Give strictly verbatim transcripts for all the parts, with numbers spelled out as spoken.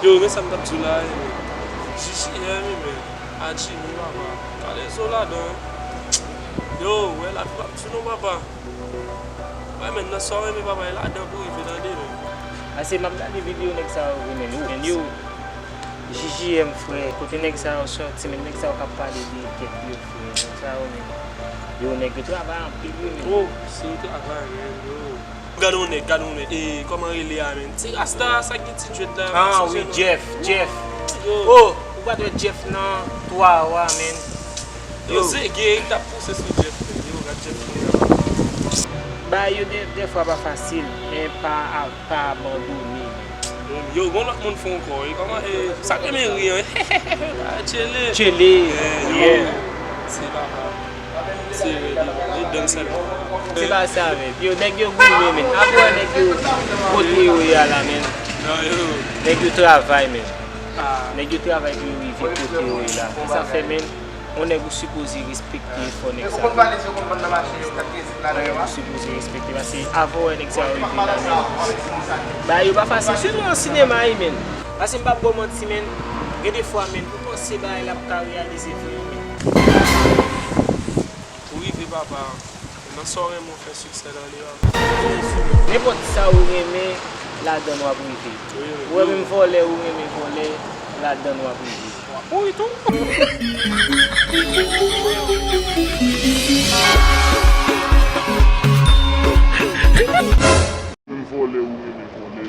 Yo, men sa m t ap di w la, e, men. J J M, e, men. Adjimi, papa. Kalezo ladan, en. Yo, wè, lavi p ap di non, papa. Wè, men, nan sa w renmen, papa, e ladan pou rive, tande, men. Ase m ap gade videyo nèg sa yo, wi, men, yo, men, yo. J J M, frè, kote nèg sa yo sòti, men, nèg sa yo k ap pale de tèt yo, frè, nèg sa yo, men. Yo, nèg yo travay anpil, wi, men. Oh, se yo travay, men, yo. Gade yon nèg, gade yon nèg. E, kòman rele a, menn? Ti rasta, sa ki gen ti djwèt la, ah, wi, Jeff, Jeff. Yo. Oh, ou pa t wè Jeff nan twa wa, menn? Yo, yo. Zege, t ap pouse sou Jeff, menn. Yo, gad Jeff kounye a. Bagay yo de, dèfwa pa fasil, men pa, pa abandone, menn. Yo, gon lòt moun fè ankò, e kòman, e, sa k renmen ri, an? Tchele. Tchele. Eh, yo. Yeah. Se pa Se rèd, e dan sèlman. Se pa sa, men. Yo, nèg yo goumen, men. Apre, nèg yo kote yo ye a la, men. Non, yo. Nèg yo travay, men. Ah. Nèg yo travay pou yo rive kote yo ye la. E sa fè, men, yon nèg ou sipoze respekte efò nèg sa yo. Yon nèg ou sipoze respekte, paske avan w wè nèg sa yo rive la, men. Bagay yo pa fasil, sitou nan sinema, wi, men. Paske m p ap ba w manti, men. Gen de fwa, men, ou panse bagay la ap ka reyalize vre, men. Ou rive, papa. Nan sa w renmen w fè siksè nan li a. Nenpòt sa ou renmen, ladan w ap rive. Ou wè menm vòlè, ou renmen vòlè, ladan w ap rive. W ap mouri tou. Menm vòlè, ou renmen vòlè,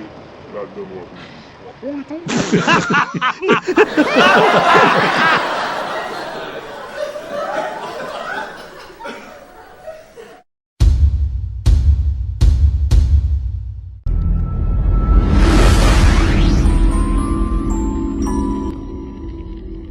ladan w ap rive. W ap mouri tou.